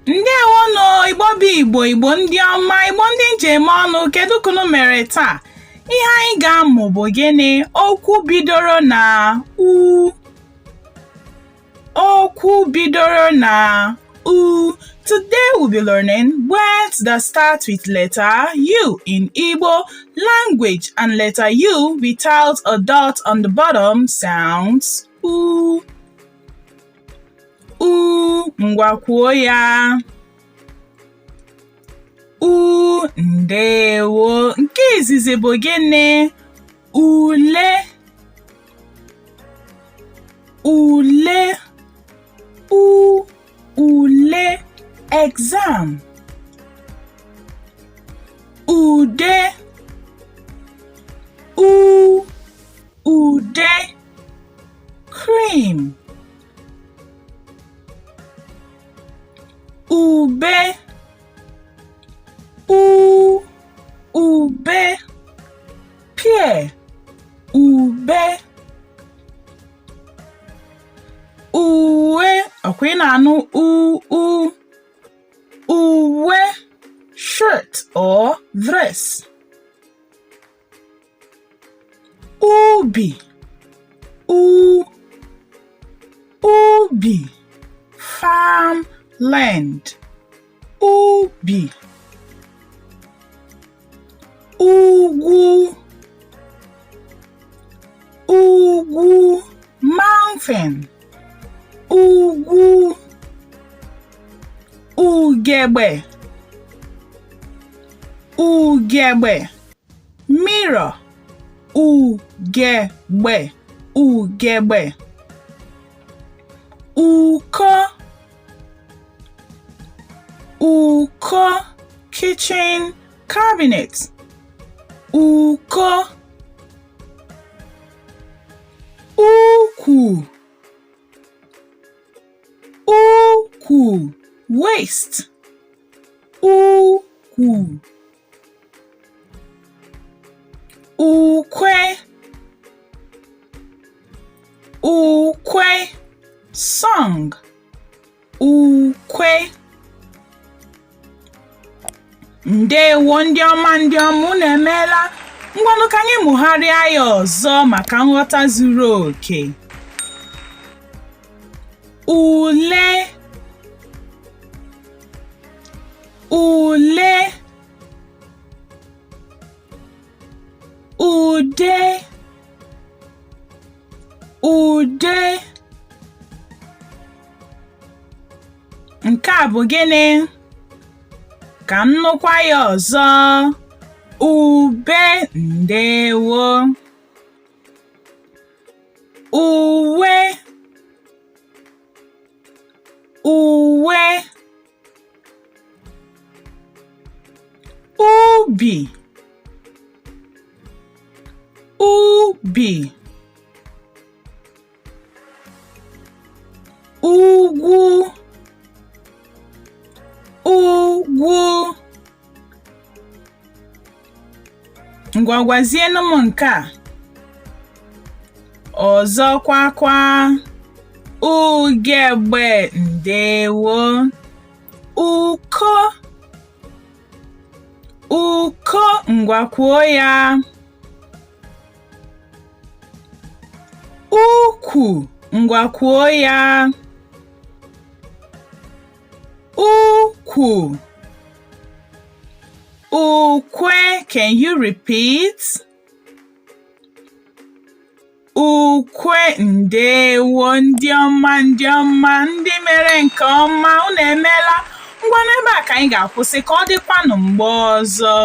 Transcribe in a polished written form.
Ndewonụ Igbo bụ Igbo, Igbo ndị ọma, Igbo ndị m ji eme ọnụ, kedu ka unu mere taa? Ihe anyị ga-amụ bụ gịnị? Okwu bidoro na u. Okwu bidoro na u. Today we'll be learning words that start with letter U in Igbo language and letter U without a dot on the bottom sounds u. U ngwa kwuo ya. U ndewo. Nke izizi bụ gịnị? Ule. Ule. U ule exam. Ude. U ude cream. Ube u ube pear ube uwe ọkwa ị na-anụ u u uwe shirt or dress ubi u ubi farmland ubi ugwu ugwu mountain ugwu ugegbe ugegbe mirror ugegbe ugegbe uko uko kitchen cabinet uko ukwu ukwu waist ukwu ukwe ukwe song ukwe ndewo ndị ọma ndị ọma unu emeela ngwanụ ka anyị mụgharịa ya ọzọ maka nghọta zuru oke ule ule ude ude nke a bụ gịnị ka m nụkwa ya ọzọ ube ndewo uwe uwe ubi ubi ugwu ugwu ngwa gwazienụ m nke a ọzọkwa kwa ugegbe ndewo uko uko ngwa kwuo ya ukwu ngwa kwuo ya ukwu ukwe can you repeat ukwe ndewo ndị ọma ndị ọma ndị mere nke ọma unu emeela ngwa n'ebe a ka anyị ga-akwụsị ka ọ dịkwanụ mgbe ọzọ.